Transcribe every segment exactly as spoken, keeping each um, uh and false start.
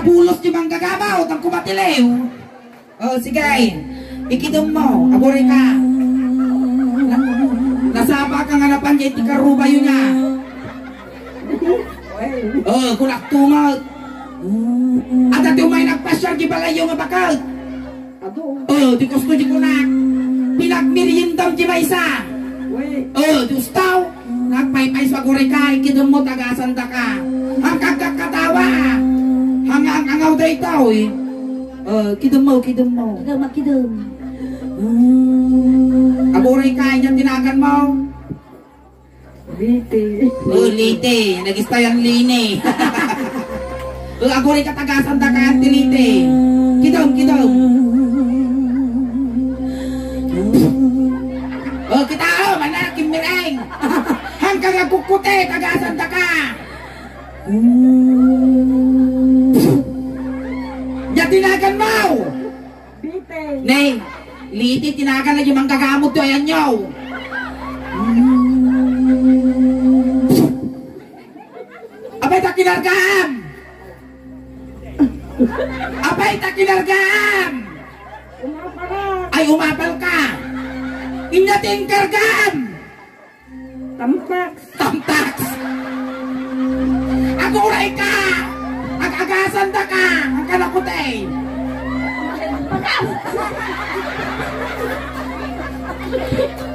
Pulos ti manggagamaw, tan kumatiliw. O, sige. Ikidem mo, aguray ka. Na, nasapa ka nga napan diay ti karubayo niya. O, kunak tumat. Adda ti umay nagpasiar di balayyo nga baket. O, di kastoy di kunak. Pinagmeriendam di maysa. O, di ustaw. Nagpaypayso, aguray ka, ikidem mo, tagasandaka. Ang kagkakatawa. Ang, ang, angaw daytoy. O, ikidem mo, ikidem mo. Ikidem, ikidem. Aguray ka, inya tinagan mo. Liti. O, Liti. Nag-istayan Lini. O, aguray ka, tagasandaka, Auntie Liti. Kidem, kidem. O, kita, o, mana, kimmireng. Hanggang agkukuti, tagasandaka. Inya tinagan mo. Bite. Nay, Liti, tinagan na di manggagamot ti ayanyo. Apay ta kinargam! Apay ta kinargam! Umapal ka. Ay, umapal ka! Inya ti inkargam! Tampak. Tampak! Aguray ka! Ag-agasandaka! Ang kanakuti!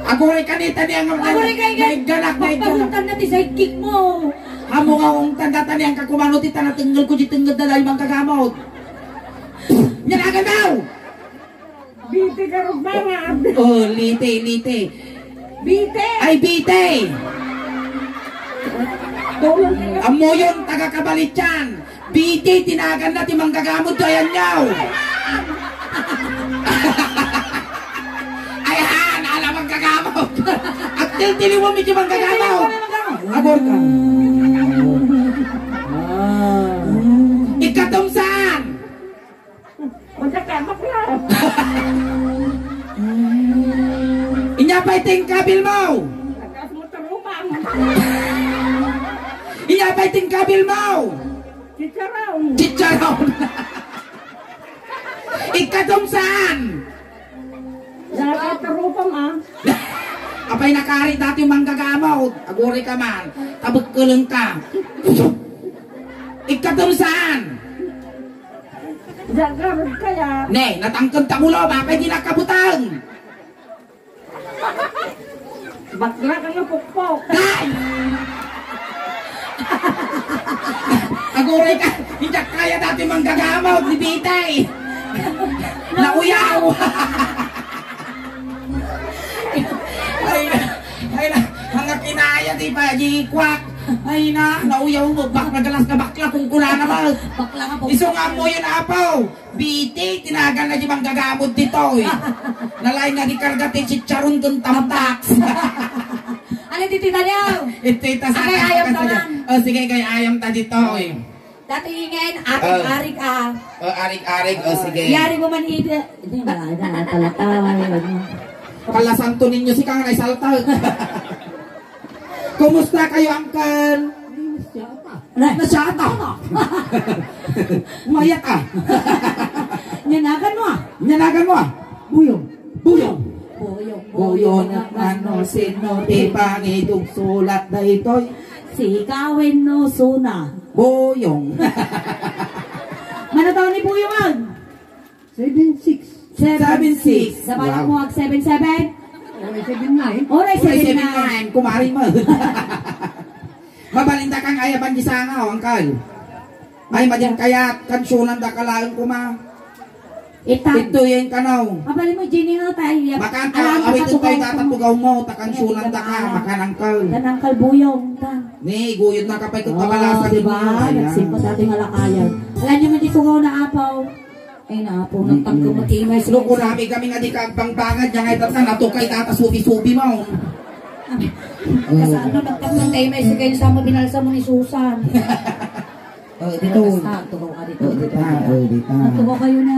Aguray ka nita ni ang Aguray ka, Igan. Naigganak, naigganak. Pagpagungtan na ti sidekick mo. Amo nga ungtan data ni ang kakumano ti tanatengel ko di tenged na dahil mangkagamot. Nyanagan daw! Bite, karugbangan. O, Liti, Liti. Bite. Ay, Bite. Ammoyon, taga Cabalichian. Bite, tinagan na ti manggagamot, ayanyo. Ayan, ala manggagamot. Agtiltiliwan mi ti manggagamot. Agor ka. Ah. Ikatom saan? Unta ka, bakla. Inya pay ti inkabil mo. Tagas mo tarupang. Inya pay ti inkabil mo. Chicharon. Chicharon. Ikatom saan? Dapat tarupang, ah. Apay nakari dati manggagamot. Aguray ka man. Tabekkeleng ka. Ikatom saan? Jagarod kaya. Ne, natangken ta ulo, baka di nakabutang. Bakla ka nga pukpok. Day! Aguray ka, hindi kaya dati manggagamaw, di bitay. Nauyaw. Ay, ay na, hanga kinaya, di pa, di kwak. Ay na, nauyaw mo, bak, nagalas ka bakla, kung kulana ba? Bakla nga po. Iso nga mo yun, apaw. Biti, tinagan na di manggagamot ditoy. Nalain nga di karga ti chicharon kun tamtaks. Ano ti titaliaw? Ito ita sa Agay, ayam ta man. O, sige, kay ayam ta ditoy. Dati ingen, arik-arik, ah. O, arik-arik, o, sige. Yari mo man ide. Hindi na, na, talata, ano. Kalasanto ninyo si Kang ay salta. Kumusta kayo, Uncle? Nasyata. Nasyata. Mayat, ah. Nyanagan mo, ah. Nyanagan mo, ah. Buyong. Buyong. Buyong, Buyong, buyong, ano, ano, sino, sino, di di ba ni Dugsulat daytoy? Si Kawin no Suna. Buyong. Mano taon ni Buyong, ah? Seven six. Seven six. Sa balak mo ag seven seven? Oray seven nine. Oray seven nine. Kumari mo. Mabalinda kang ayaban di sanga, o, angkal. Ay, madin kayat, kansunan da kalaeng kuma. Ita. Ito yung kanaw. Mabalin mo, Jenny, no, tayo. Makanta, alam ko awitin sa tayo tugaw mo. Dapat tugaw mo, takansunan da ka, makanangkal. Kanangkal buyong, ta. Ni, guyod na kapay kung kabalasan mo. Diba? Ayan. Nagsimpa sa ating alakayan. Alam niyo, man, di tugaw na apaw. Ay, naapo, nagtangkang matimay si Susan. Loko, rami kami nga di ka agbangbangad, niya nga itatta, natukay tata, subi-subi mo. Kasano nagtangkang tayo may sige sa mo, binalsa mo ni Susan. O, dito. Basta, tukaw ka dito. O, dito. Ah, o, dito. Tukaw kayo na.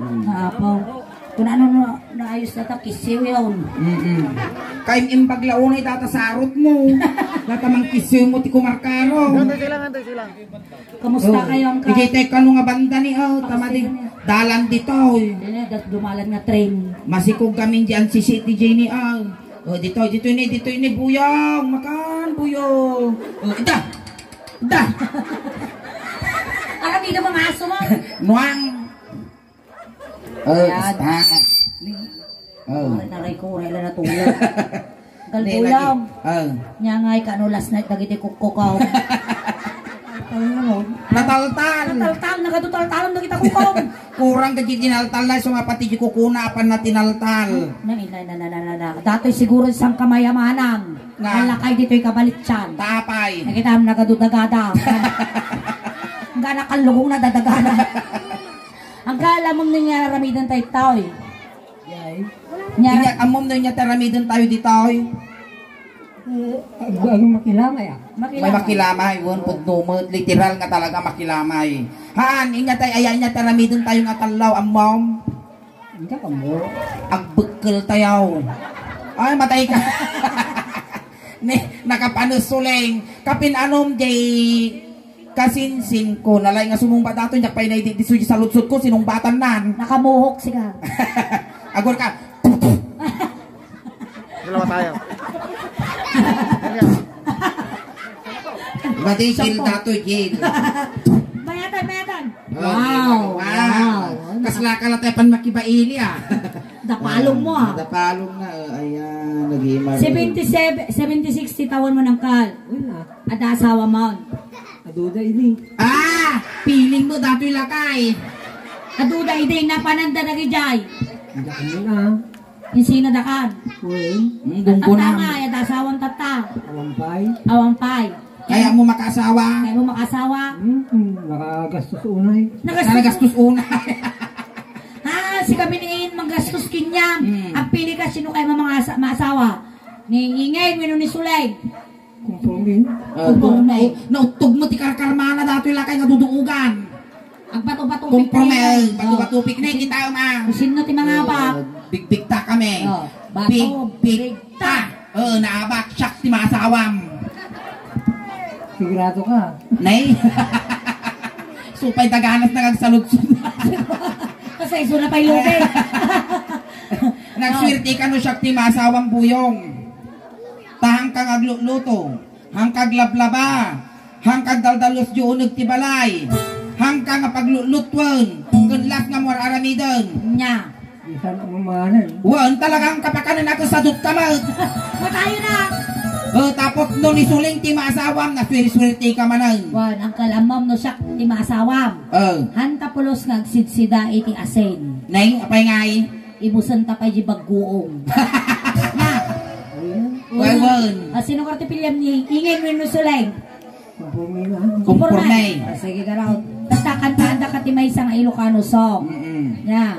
Hmm. Naapo. Kung ano na, naayos na ta, kisiw yun. Mm-mm. Kaim-im paglaunay, tata, sarot mo. Tatamang kisimo ti kumarkaro. Antay silang, antay silang. Kamusta kayo, Angka? Ijay tayo kano nga banda ni, oh, tamadi. Dalan ditoy. Dine, dat dumalan nga train. Masikog kami diyan, sisi ti Jenny, oh. Oh, ditoy, ditoy ni, ditoy ni Buyong. Makan, Buyong. Oh, ida. Da. Aram, ida mga aso mo. Nuang. Oh, ayan. Basta. Oh. Ay, naray ko, uray lang natulog. Kalbulaw. Oh. Nya nga, ikano last night, dagiti kukkukaw. Nataltal. Nataltal, nagadutaltalon dagiti kukkukaw. Kurang dagiti tinaltal na, so nga pati di kukuna, apan natinaltal. Na, na, na, na, na, na, na. Datoy siguro sang kamayamanan. Nga. Alakay ditoy kabalitsan. Tapay. Nakita mo, nagadudagada. Nga nakallugong na dadagada. Ang kaalamon niya, ramidan tayo, taoy. Yay. Nya- Inya, ammom no inya taramiden tayo ditoy? Eh, ag-, ano, makilamay, ah? May makilamay, wen, pudno met, literal nga talaga makilamay. Haan, inya tay, aya, inya taramiden tayo nga tallaw, ammom? Hindi ka mo. Agbekkel tayo. Ay, matay ka. Ni, nakapanusuling. Kapin anom, jay Kasinsin ko, nalay nga sumungbat dato, nya pay na idi, diso di saludsod ko, sinungbatan nan. Nakamuhok sika. Agor ka. Dalawa tayo. Mati, chill dato, Jin. Mayatan, mayatan. Oh, wow, wow. Wow. Kasla ka lang tayo pan makibaili, ah. Dapalong mo, ah. Dapalong na, oh, ayan, nag-iimag. Seventy-seven, seventy-six, ti taon mo nang kal. Wala. Ada asawa mo. Aduda ini. Ah! Feeling mo, datoy lakay. Aduda idi, napananda dagijay. Hindi kami na. Insina dakan. Wen. Hmm, dungko na. Tatta nga, ada asawan tatta. Awampay. Awampay. Kaya mo makaasawa? Kaya mo makaasawa? Hmm, hmm, nakagastos unay. Nakagastos. Nakagastos unay. Ah, si kami ni Ian, magastos kinyam. Hmm. Agpili ka, sino kaya mo mga asa-, maasawa? Ni Ingay, wenno ni Sulay? Kumpuni. Ah, kumpuni. Nautog mo ti karkarmana datoy lakay nga duduogan. Agbato-bato. Kumpuni, bato-bato piknik, kita, ma. Kung sino ti mga abak? Ah, bigbigta kami. Oh, bato, bigbigta. Oh, naabak, siak ti masawam. Sigurado ka? Nay? Supay taganas na kagsaludsod. Kasi iso na pa'y lubi. Nagswerte ka no siak ti masawam, Buyong. Ta hangka nga aglutluto, hangka aglablaba, hangka agdaldalus di uneg ti balay, hangka nga paglutlutuen, ken las nga muar-aramiden. Nya. Bisan ang mamanan. Wen, talagang kapakanan ako sa dukta, ma. Matayo na. O, tapos no ni Suling ti maasawam, naswerte-swerte ka manen. Wen, ang kalamam no siak ti maasawam. O. Hanta pulos nga agsidsida iti asin. Nay, apay ngay? Ibusen ta pay di bagguong. Na. Wen, wen. Ah, sino karti pilian ni Ingay wenno Suleng? Kumporme na. Kumporme. Ah, sige, garaw. Basta kantaanda ka ti maysa nga Ilocano song. Mm-mm. Ya.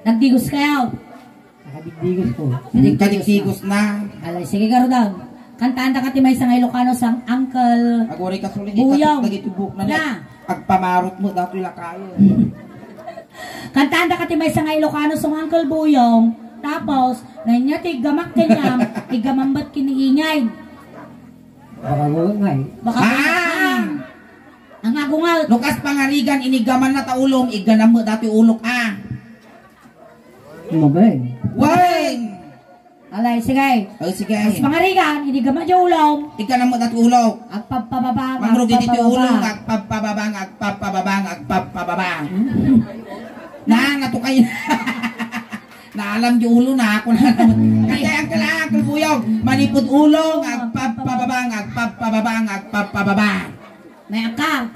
Nagdigos kayo? Nakadigdigos ko. Kadigdigos na. Alay, sige, garaw daw. Kantaanda ka ti maysa nga Ilocano song, Uncle Buyong. Aguri ka, Suling, ikatut dagiti buok na. Agpamarot mo, datoy lakayo. Kantaanda ka ti maysa nga Ilocano song, Uncle Buyong. Tapos, nanya ti iggamak kanyam, iggamam met ken ni Ingay. Baka mo ngay. Baka mo ngay. Ah! Ang agungal. Lukas Pangarigan, iniggaman na ta ulom, igganam met datoy ulok, ah. Mabeng. Weng! Alay, sige. O, sige. Lukas Pangarigan, iniggaman datoy ulom. Igganam met datoy ulok. Agpabpababa, mangrugi ditoy ulom, agpabpababa, agpabpababa, agpabpababa. Na, natukay. Naalam di ulo na ako na naman. Kaya ang kailangan, Uncle Buyong, manipod ulo, agpabpababa, agpabpababa, agpabpababa. Mayat ka.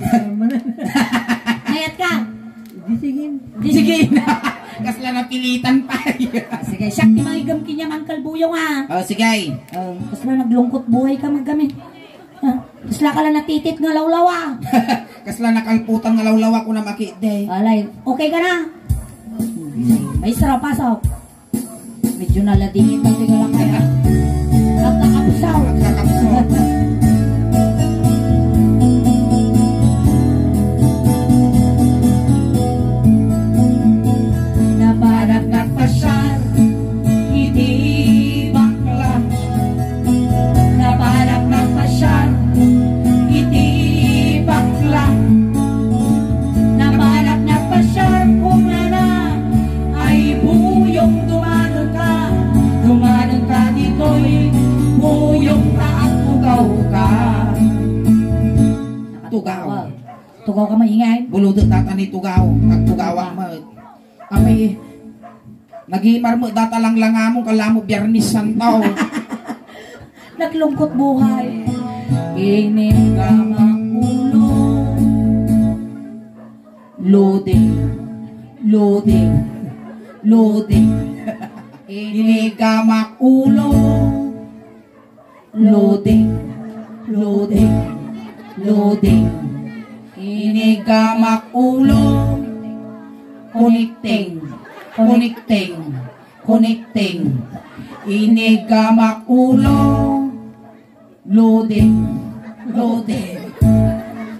Mayat ka. Di sige. Di sige. Sige. Kasla napilitan pa. Sige, siak ti mangiggam kanyam, Uncle Buyong, ha. O, sige. O, kasla naglungkot buhay ka, maggamit. Ah, kasla ka lang natitit nga lawlawa. Kasla nakalputan nga lawlawa, kuna makitde. Alay, okay ka na? Maestra, pasok. Medyo naladingit ang tingala kaya. Nagkakapsaw. Nagkakapsaw. Napanak nagpasyal iti bakla. Napanak nag- Tugaw ka. Tugaw. Tugaw ka maingay. Buludet data ni tugaw. Agtugawak met. Kami, nagimar met data langlangamon, kala mo Biyernes Santo. Naglungkot buhay. Inigam ak ulo. Loading. Loading. Loading. Inigam ak ulo. Loading, loading, loading. Inigam ak ulo. Connecting, connecting, connecting. Inigam ak ulo. Loading, loading.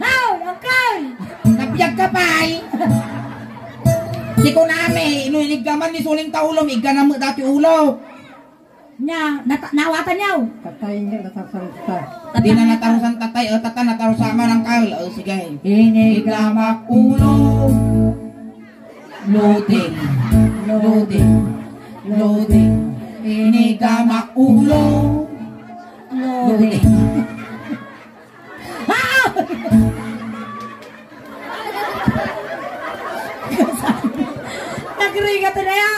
Hoy, uncle! Nabiag ka pay. Di ko nami, ino iniggaman ni suling ta ulo, igganam met dati ulo. Nia, nata-, naawatan niyo? Tatay nga, natarusan ta. Di na natarusan tatay, o, tata, natarusan man ang kaul. O, sige. Inigam ak ulo. Loading. Loading. Loading. Inigam ak ulo. Loading. Ah! Nagrigat na ya.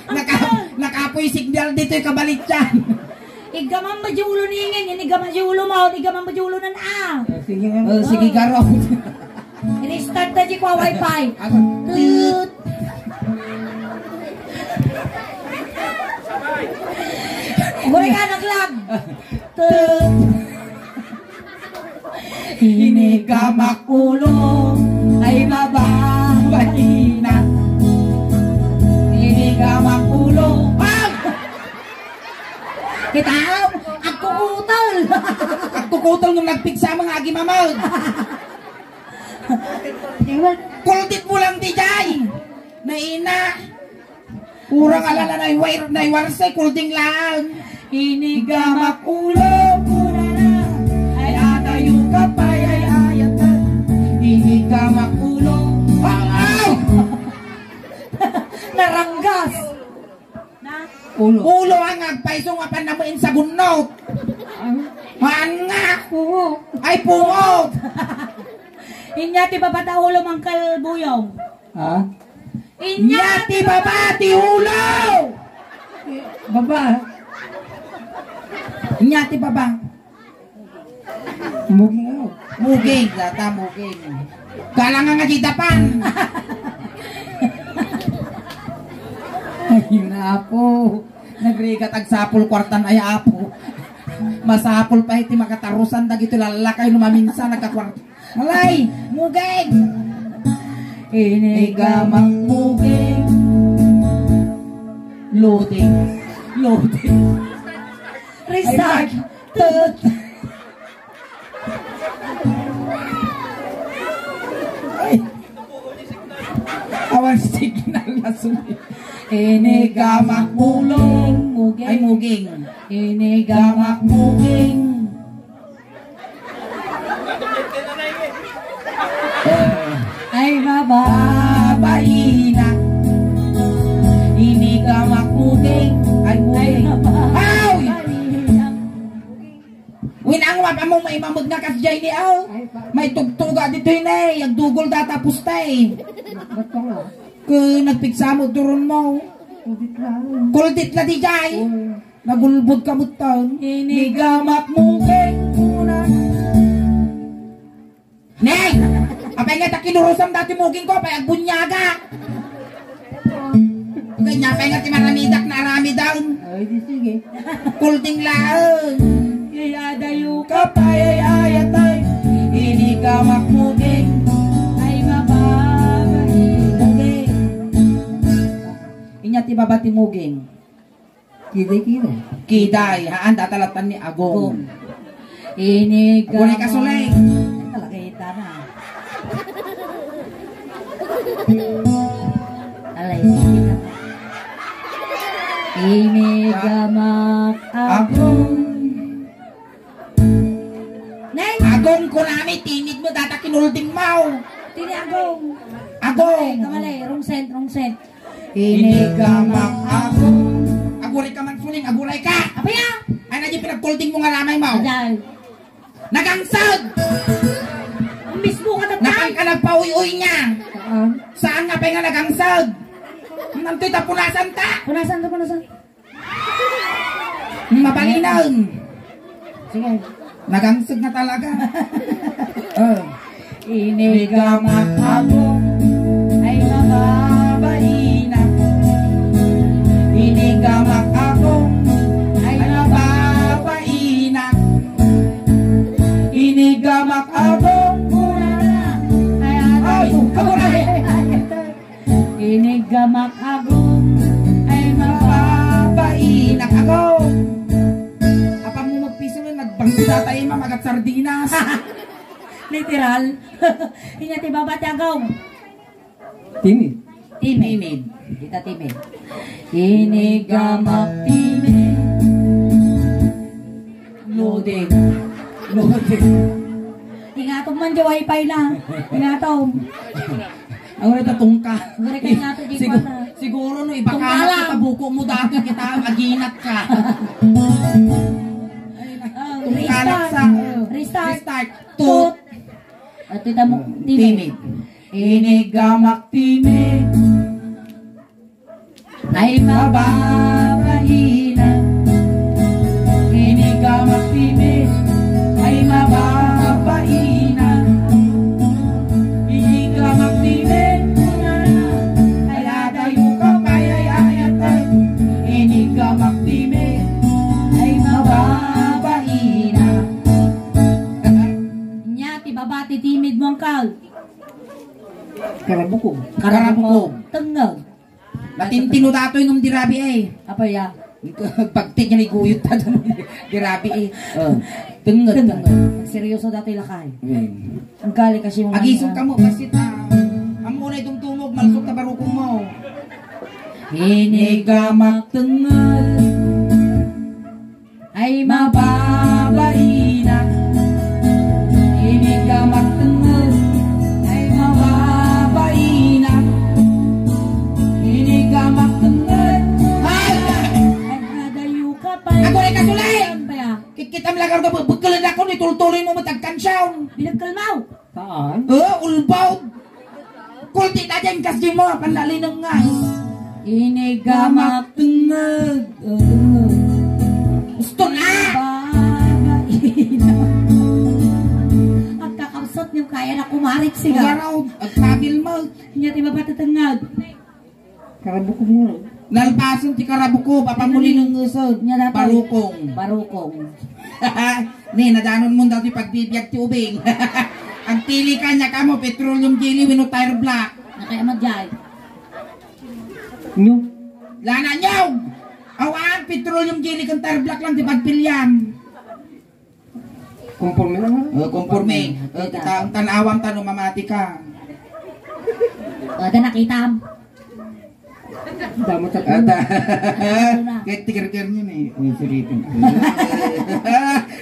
Naka-, nakapoy signal ditoy kabalitsan. Iggamam met diay ulo ni Inging, iniggamam met diay ulo mo, iggamam met diay ulo nan a. Eh, sige nga. Eh, sige, garo. I-restart ta diay kua wifi. Ako. Tut. Uy, ka naglag. Tut. Inigam ak ulo, ay mababaina. Inigam ak ulo. Pag! Kita, agkukutol. Agkukutol nung nagpigsa mga agimamag. Kuldit mo lang di jay. Naina. Kurang ala na naiwar-, naiwarse, kulding lang. Inigam ak ulo, kurara. Ay, adayo ka pay, ay, ayatan. Inigam ak ulo. Wow! Naranggas. Ulo. Ulo ang agpayso nga pan namuin sa gunnot. Haan nga. Pungo. Ay, pungot. Inya ti baba ta ulo, Mangkal Buyong. Ha? Inya ti baba ti ulo! Baba. Inya ti baba. Muging ako. Muging, data muging. Kalangan nga gidapan. Ay, na, Apo. Nagrigat agsapul kuartan ay, Apo. Masapul pa iti makatarusan dagiti lallakay no maminsan nagkakuarta. Alay, muging! Inigamak muging. Loading. Loading. Restart. Tut. Ay. Awan signal na sumi. Inigamak muging. Ay, muging. Inigamak muging. Ay, baba. Babaina. Inigamak muging. Ay, muging. Ay, baba. Aw! Babaina. Winang, mapa mo maimameg na kas jay ni, aw. Ay, pa- May tugtuga dito yun, eh. Agdugol data pusta, eh. Ba't ka nga? Ku nagpigsa mo, duron mo. Kuldit lang. Kuldit na di jay. Uy. Nagulbod ka mo taon. Inigamak muging. Neng! Apay nga ta kinurusam dati muging ko, apay agbunyaga. Kanya apay nga ti maramidak na aramidan. Ay, di sige. Kulding laeng. Iyadayo ka pay ay ayatay. Inigamak muging. Ay, mababa. Muging. Inya ti baba ti muging. Kiday, kiday. Kiday, haan, data latan ni Agong. Agong. Ini Agong ni Kasulay. Talaga ita na. Alay, sige na. Inigamak Agong. Neng! Agong, kunami, timid mo, data kinulding mo. Tini Agong. Agong. Kamali, kamali. Wrong scent, wrong scent. Inigamak Agong. Aguray ka man, Suling, aguray ka. Apay a? Ay, Adi pinagkulding mo nga ramay mo. Aday. Nagangsag! Ang mismo ka tatay. Napan ka nagpauy-uy niya. Saan? Saan nga pa nga nagangsag? Nantoy ta punasan ta. Punasan ta, punasan. Mabalinan. Sige. Nagangsag na talaga. Oh. Inigamak agong ay mababaina. Inigamak agong ay mababaina. Inigamak agong ay, ay, agong ay. Inigamak agong ay mapapainak agong. Apan mo magpiso na nagbangko data ima magat sardinas. Literal. Inya ti baba ti agong. Timid. Timid. Timid. Kita timid. Inigamak timid. Loading. Loading. Ingatom man di wifi na. Ingatom. Ang ulit atong ka. Ulit ka nga to, di Sigu- pa na. Siguro no, iba Tungka ka lang. Sa buko mo dati kita, maginat ka. Ah, Tungka lang restart. Sa, Restart. Restart. Tut. At kita mo, timid. Timid. Inigamak timid. Ay mababaina. Inigamak timid. Ay mababaina. Inigamak timid. Ay adayo ka pay ay ayatan. Inigamak timid. Ay mababaina. Nya, ti baba ti timid mo, angkal. Karabukog. Karabukog. Tengngeg. Natintino datoy ngem di rabii, eh. Apay a? Pagtik nga ni guyot ta dun, di rabii, eh. Oh. Tengngeg, tengngeg. Seryoso datoy lakay. Hmm. Ang gali kasi mo. Agisog ka mo, basit, ah. Amo na itong tumog, malsok ta barukong mo. Inigamak tengngeg. Ay mababaina. Inigamak tengngeg. Ay mababaina. Inigamak tengngeg. Ay! Ay, adayo ka pa. Ako rin kasulay! Ano ba ya? Kikita mo lang ako, bukal na ako, nitultuloy mo matagkansyaw. Binagkal mo. Saan? Eh, ulbaw. Kulti ta dyan, kas di mo, panlalinang nga. Inigamak tengngeg. Gusto na! Agkakabsat yung kaya na kumarik siya. Ugaraw, agpabil mo. Niya ti mapatatengag. Karabukong nga. Nalpasen ti karabukong, apan mo linengngesan. Nya datoy. Barukong. Barukong. Ni, nadanon mo daw ti pagbibiag ti ubing. Agpili ka niya kamo, petroleum jelly, wenno tire black. Nakaya mo jay. Nyo. Lana nyo! Awan, petroleum jelly ken tire black lang ti pagpiliam. Konforme na nga. Oh, konforme. Oh, kita ang tan-awam ta no mamati ka. Ada nakitam. Damo ta. Ada. Kahit tigar-tigar niya na eh. Oh, sorry.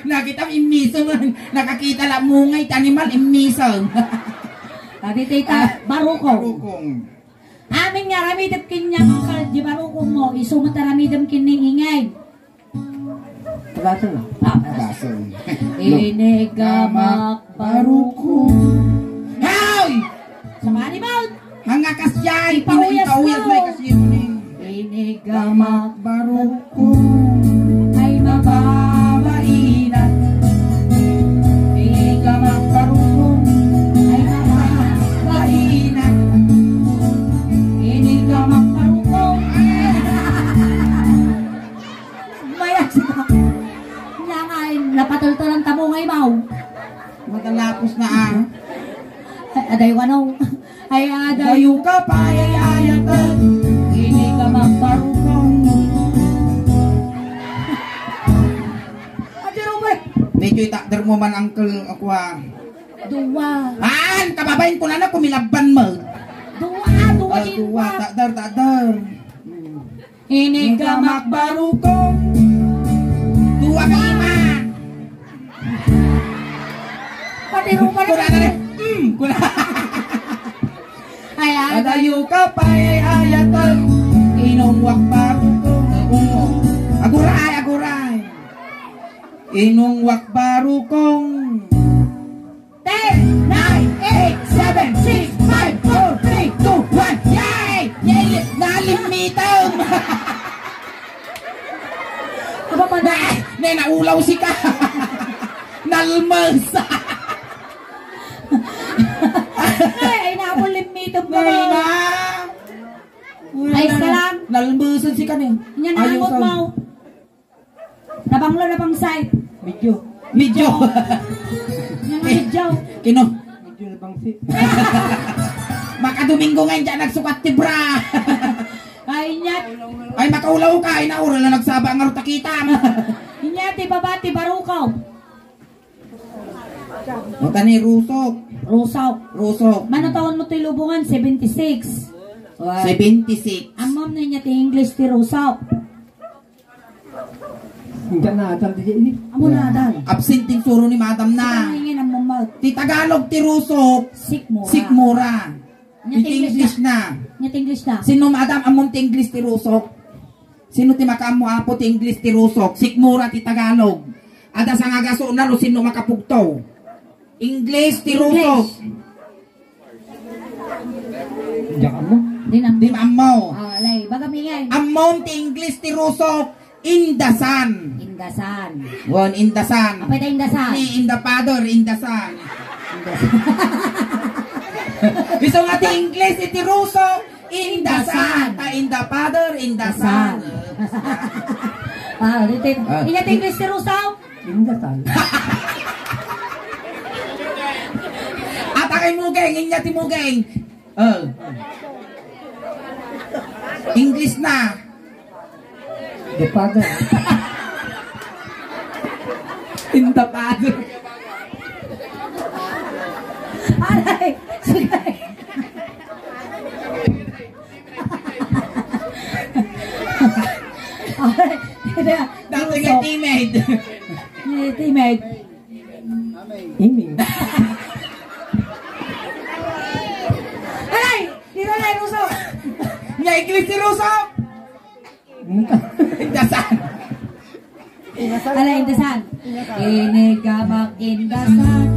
Nakita mo, immiso man. Nakakita lang mungay, ti animal, immiso. Adi, tita, barukong. Barukong. Amin nga ramidem ken ni angkal di barukong mo, isu met a ramidem ken ni ingay. Pagaso na. Ah, pagaso. Inigamak barukong. Hoy! Sabali mo! Hanga kas jay, ipauyas mo. Ipauyas mo, kasi yun eh. Inigamak barukong. Ay mababaina. Inigamak barukong. Ay mababaina. Inigamak barukong. Mayat sika. Nya nga, napatultulan ta mo nga ibaw. Matalapos na, ah. Ay, aday, wano. Ay, aday. Dayo ka pa, ay, ay, ayatan. Inigamak barukong. Adi, Robert. Medyo itakder mo man, Uncle, ako, ah. Dua. An, kababain ko na na, kumilabban mo. Dua, dua, ah, dua. Dua, takder, takder. Hmm. Inigamak barukong. Dua ka lima. Pati rupa na. Kuna na rin. Mm, kuna. Ay, ay. Adayo ka pa, ay, ay, ayatan. Inumwak barukong. Aguray, aguray. Inungwak barukong. Ten, nine, eight, seven, six, five, four, three, two, one. Yay! Yay! Nalimmitem! Aba, pa na. Na, na, naulaw sika. Nalmes. Ay, ay, naapol limmitem ka. Ay, na. Ayos ka lang? Nalmesen sika ni. Nya, Ayos naamot ka. Mo. Nabanglo, nabangsay. Medyo. Medyo. Nga nga medyo. Kino? Medyo nabangsi. Makadomingo nga, hindi nagsukat ti bra. Ay, inyat. Ay, makaulaw ka. Ay, naura na nagsaba nga ruta kita. Inyat, ti baba, ti barukaw. O, tani, rusok. Rusok. Rusok. Mano taon mo ti lubongan? Seventy-six. Wow. Seventy-six. Ammom no inyat ti English ti rusok? Hindi na, adal di ini. Amo na, adal. Absent ti insuro ni madam na. Sige, ngayon, ang mamag. Ti Tagalog, ti rusok, Sikmura. Sikmura. Nya ti English na. Nya ti English na. Sino, madam, ammom ti English ti rusok? Sino ti makaammo, apo, ti English ti rusok? Sikmura ti Tagalog. Adda sangagaso na no sino makapugto. English ti rusok. English. Diak ammo. Di na. Di maammo. Ah, lay, baga mi ngay. Ammom ti English ti rusok, in the sun. In the sun. Wen, in the sun. Apay ta in the sun? Ni in the father, in the sun. In the sun. Isu nga ti English iti rusok, in the sun. Ah, in the father, in the sun. Wow, dito. Ah. Inya ti English ti rusok? Indasan. At akay mugeng, inya ti mugeng. Oh. English na. The father. In the father. Aray! Sige. Dati nga timid. Eh, timid. Iming. Alay! Dito na, Ruso! Nga English ni Ruso! Indasan. Alay, indasan. Inigamak indasan.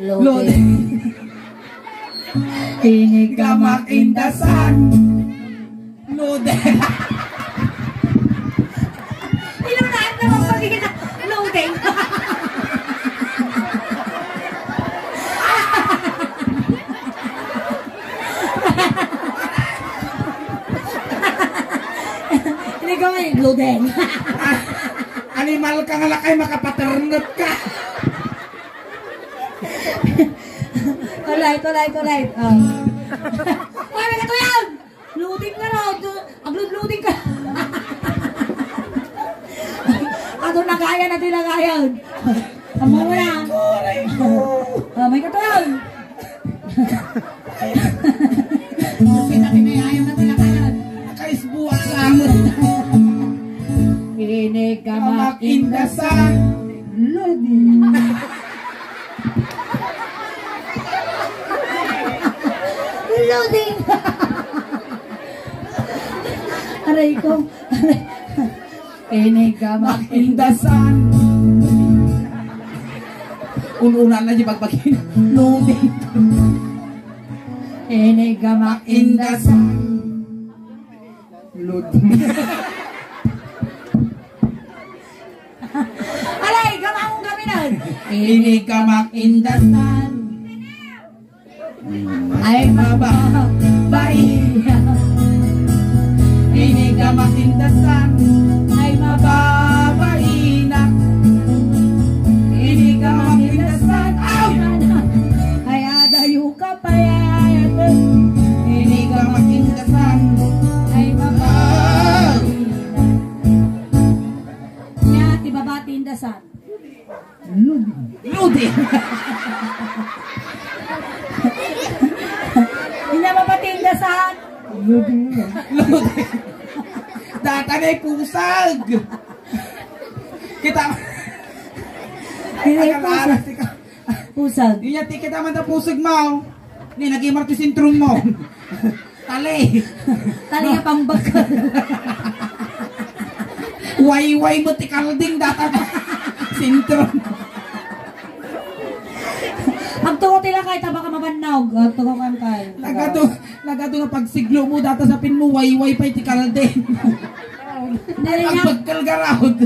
Lodi. Lodi. Inigamak indasan. Lodi. Ilang daan na magpagkita. Lodi. Hindi ko may lodi. Ah, animal ka nga lakay, makapaternet ka. Tulay, tulay, tulay. Oh. Ay, may katuyan! Loading ka na. Ag-load-loading ka. Ato nagayan, ato nagayan. Amo mo na. Aray ko. Oh, may katuyan. Pinakinayayan na tinakayan. Nakaisbuak sa amot. Inigamak indasan. Lodi. Loading. Aray ko. Aray. Inigamak indasan. Ununa na di pagbagin. Loading. Inigamak indasan. Lodi. Alay, gamaon kami na. Inigamak indasan. Ay, mababaina. Inigamak indasan. Ay, mababaina. Inigamak indasan. Ay! Ay, adayo ka pay. Inigamak indasan. Ay, mababaina. Nya, ti baba ti indasan. Lodi. Lodi. Inya baba ti indasan. Lodi. Lodi. Data na pusag. Kita. Hindi, pusag. Aras, ikaw. Pusag. Inya, ti kita man ta pusag mo. Ni, nagimar ti sentron mo. Tali. Tali nga pambakal. Wayway met ti kalding data. Sentro. Agtuko ti lakay, ta baka mabannog. Agtuko kan kay. Nagadu, nagadu nga pagsiglo mo, data sa pin mo, wayway pay ti kalding. Dali na. Agbekkel garud.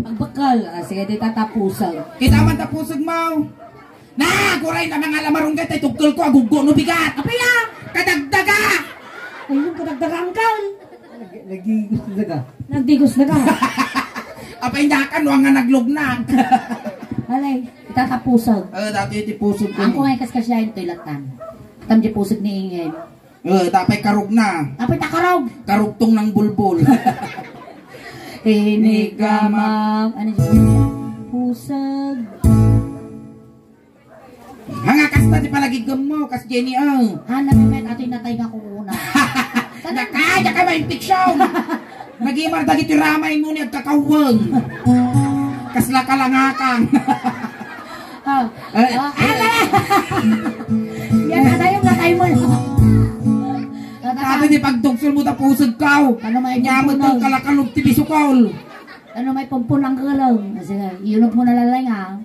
Agbekkel. Ah, sige, di tatapusag. Kita man tapusag mo. Na, aguray na mga lamarunggay, tay tugkel ko, aguggo no bigat. Apay a? Kadagdaga! Ay, yung kadagdaga, angkal. Nag-, nagigos na ka. Nagdigos na ka. Apay, nyakan, wa nga naglugnag. Alay, itatapusag. Eh, dati iti pusag ko. Ang kung ay kaskasyahin, to'y latan. Tam di pusag ni Ingen. Eh, tapay karog na. Apay ta karog? Karugtong ng bulbul. Inigamak. Ano yun? Pusag. Hanga kasta ti panagiggem mo, kas Jenny, oh. Hanap met atoy natay nga kukuna. Naka, naka mainfection. Nagimar dagiti ramay mo ni agkakaweng. Kasla kalangakang. Oh. Eh. Oh, ala! Yan, adayo, natay mo. Tatay. Adi ni pagtugsol mo ta pusag kaw. Ano may Nyamat pumpunaw? Ang kalakalog ti bisukol. Ano may pumpunang galang? Sige, iyunod mo na lalay, ha?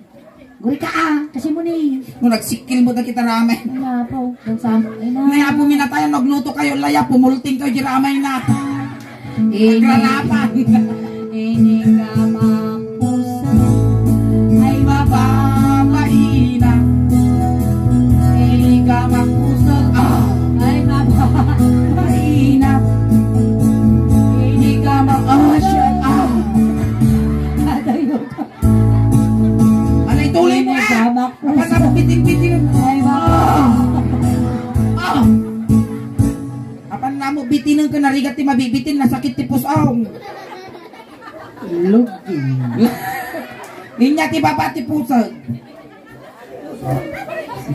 Guri ka, ah. Kasi mo ni. Nung nagsikil mo na kita ramay. Ay, napo. Ay, na. Naya po minatayan, nagluto kayo, laya, pumulting kayo, di ramay na. Ini. Nagrarapan. Ini ka mapuso. Ay, mababaina. Ini ka mapuso. Ah. Ay, mababaina. Ini ka ma-, oh, shit. Ah. Adayo ka. Alay, tuloy mo, ah! Apan namo bitin-bitin. Ay, ba? Ah! Ah! Apan namo bitinen ka narigat ti mabibitin, nasakit ti pus-ong. Luging. Inya ti baba ti pusag.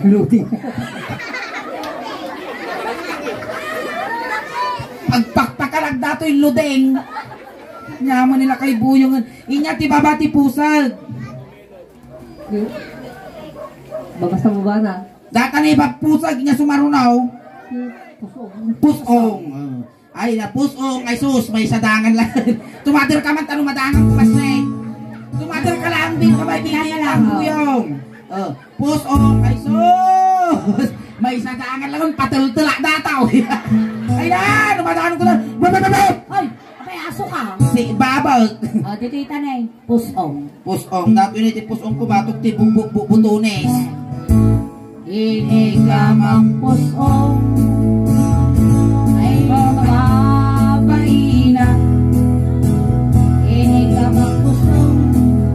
Luging. Agpakpakalag datoy luding. Nyaman nila kay buyongen. Inya ti baba ti pusag. Bagas na baba na. Data na ipagpusag niya sumarunaw. Pusong. Pusong. Ay, na pusong. Ay, sus, may sadangan lang. Tumater ka man, tano madangan ko, mas, eh. Tumater ka lang, bin ka may binili lang, kuyong. Oh, pusong. Ay, sus. May sadangan lang, patultulak dataw. Ay, na, tumadangan ko lang. Ay, apay, aso ka. Si Babag. Oh, dito itanay. Pusong. Pusong. Datoy na iti pusong ko, batok ti bu-, bu-, bu-, butones. Ini ka mang pusong ay mababaina. Ini ka mang pusong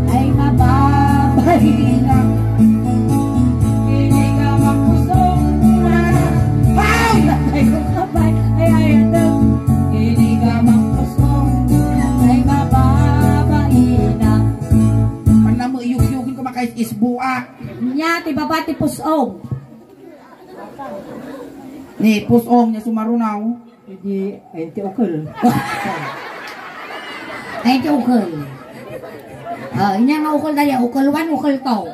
ay mababaina. Ini ka mang pusong na. Ay! Ay, ay, ay, ay, ay. Ini ka mang pusong ay mababaina. Panamo iyugyugan ko makaisisbuak. Nya, ti baba ti pusong. Ni pusong nya sumarunaw. Idi, ay, ti ukel. Ay, ti ukel. Ah, inya nga ukel daya, ukel one, ukel two.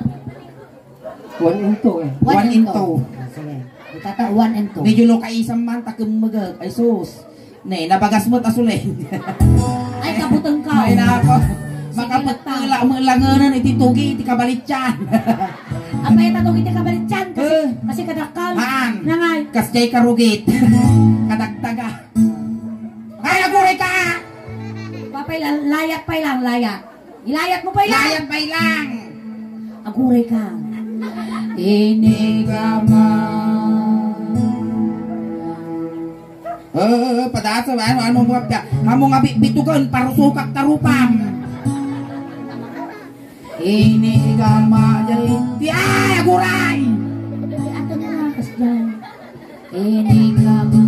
One and two, eh. One and two. Ah, sige. Itata one and two. Medyo lokaisam man, ta kemmegek. Ay, sus. Ne, nabagas met a suleng. Ay, kabuteng ka. Ay, nako. Sige, makapagtala mo langanan iti tugi, iti kabalitian. Apay ta tugi ti kabalitian? Kasi, eh, kasi kadakkel. Haan. Nangay. Kasjay karugit. Kadagdaga. Ay, aguray ka! Papay, la-, layat pay lang, layat. Ilayat mo pay lang. Layat pay lang. Aguray ka. Ini ka ma. Eh, padasa, ano, ano mo ka? Amo nga bi-, bitugan, parusukak tarupam. Ini ka ma, ay, aguray! Ay, ato na, kasjay. Ini ka ba?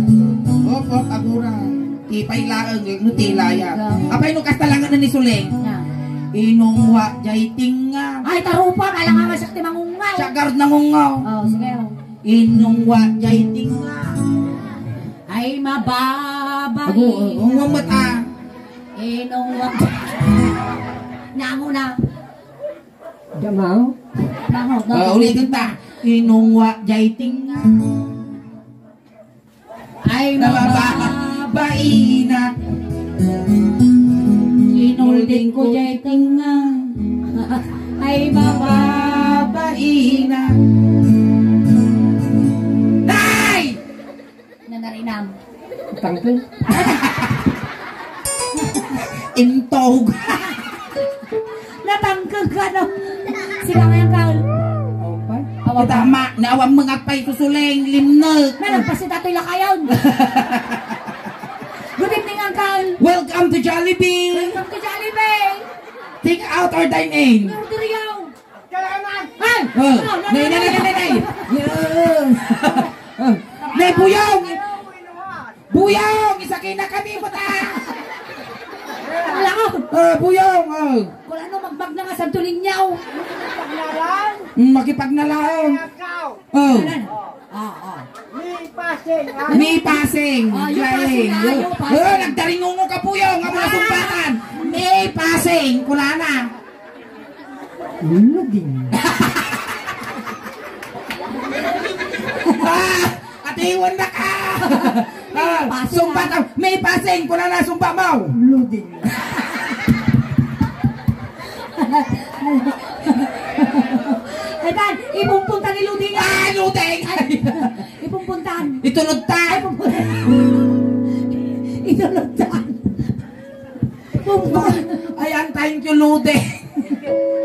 Op, op, aguray. Ti pay laeng, eh, no ti layat. Apay no kasta lang ni suleng. Na. Inungwa jay tinga. Ay, tarupa, kailangan nga siya ti mangungaw. Siya garud nangungaw. Oh, sige, oh. Inungwa jay tinga. Ay, mababa. Agu, oh, ungwa met, ah. Inungwa. Nango na. Damang? Damang, ah, damang. Ulitin ta. Inungwa jay tinga. Ay, nababaina. Inungwa Holding ko jay tengnga. Ay, mababaina. Nay! Nanarinam. Tangke. Intog. Natangkeg ka, no? Sila nga yung kaul. Awan pa. Awan pa. Tama, naawan mo nga pa'y susuling, limnek. Meron pa si Tatoy Lakayon. Good evening, Uncle. Welcome to Jollibee. Welcome to Jollibee. Take out or dine in? Order yaw. Ay! Oh, nay, nay, nay, nay, nay. Oh. Oh. Nay, Buyong! Buyong! Isakay na kami, buta! Wala ko. Oh, Buyong, oh. Kung ano, magbag na nga, Santo Niño. Mm, makipagnalaon. Oh. Anan? Ah, ah. May passing, ah. May passing. Ah, yung Jay. Passing, ah, yung passing. Oh, nagdaringungo ka, Buyong, nga mula Ah! Sumbatan. May passing, kulana. Luging. Ah, atiwan na ka. Ah, Passing, sumbat ah. May passing, kulana, sumbat mo. Luging. Ay, tan, ipumpunta ni Luding. Ah, Luding! Ay, ipumpuntan. Itulod ta. Ay, pumpuntan. Itulod ta. Pumpun. Ayan, thank you, Luding.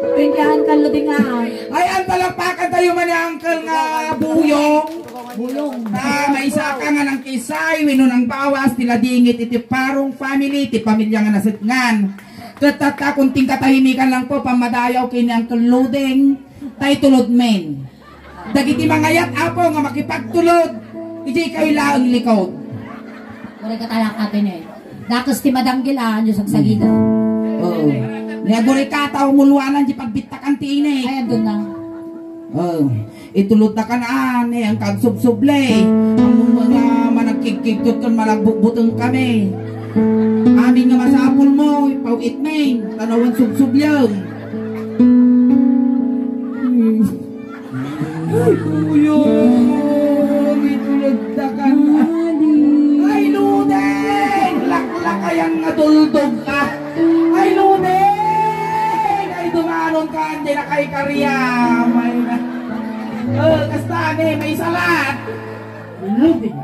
Thank you, Uncle Luding, ah. Ayan, palakpakan tayo man ni Uncle nga Buyong. Buyong. Ah, may isa ka nga nang kisay, wenno nang bawas, ti ladingit iti Parong family, ti pamilya nga nasetngan. Ket tatta, kunting katahimikan lang po, pamadayaw ken ni Uncle Luding, tay tulod men. Dagiti mangayat, Apo, nga makipagtulod, idiay kayo laeng likod. Uray ka talak atin eh. Dakes ti madanggil, ah, anyo sagsagida. Oo. Ni aguri ka, tao muluanan di pagbittakan ti ini. Ay, andun na. Oo. Itulod na kan, ah, ni ang kagsubsuble. Ang mga managkigkigtot kan managbutbuteng kami. Amin nga masapul mo, ipawit mi. Tanawan subsubleng. Ay, Buyong, itulod ta kan. Ay, Luding! Laklakayan nga duldog ka. Ay, Luding! Ay, dumanon ka, hindi na kay Kariam. Ay, na. Oh, kasta, ne, may salat. Luding.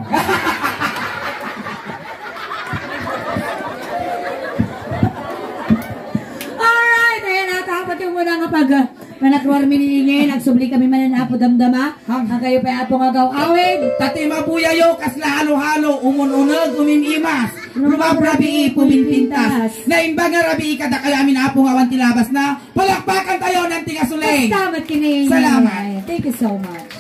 Alright, ayan, natapos yung muna nga pag- Managruar mi ni Ingay, nagsubli kami manen Apo Damdama. Hang- Hanggayo pay Apo nga agaw-awid. Tati mabuyayo, kasla halo-halo, umun-uneg, umim-imas. Rumabrabii, puminpintas. Naimbag nga rabii, kadakayo amin Apo nga awan ti labas na. Palakpakan tayo ng tingasuli. Basta makining. Salamat. Thank you so much.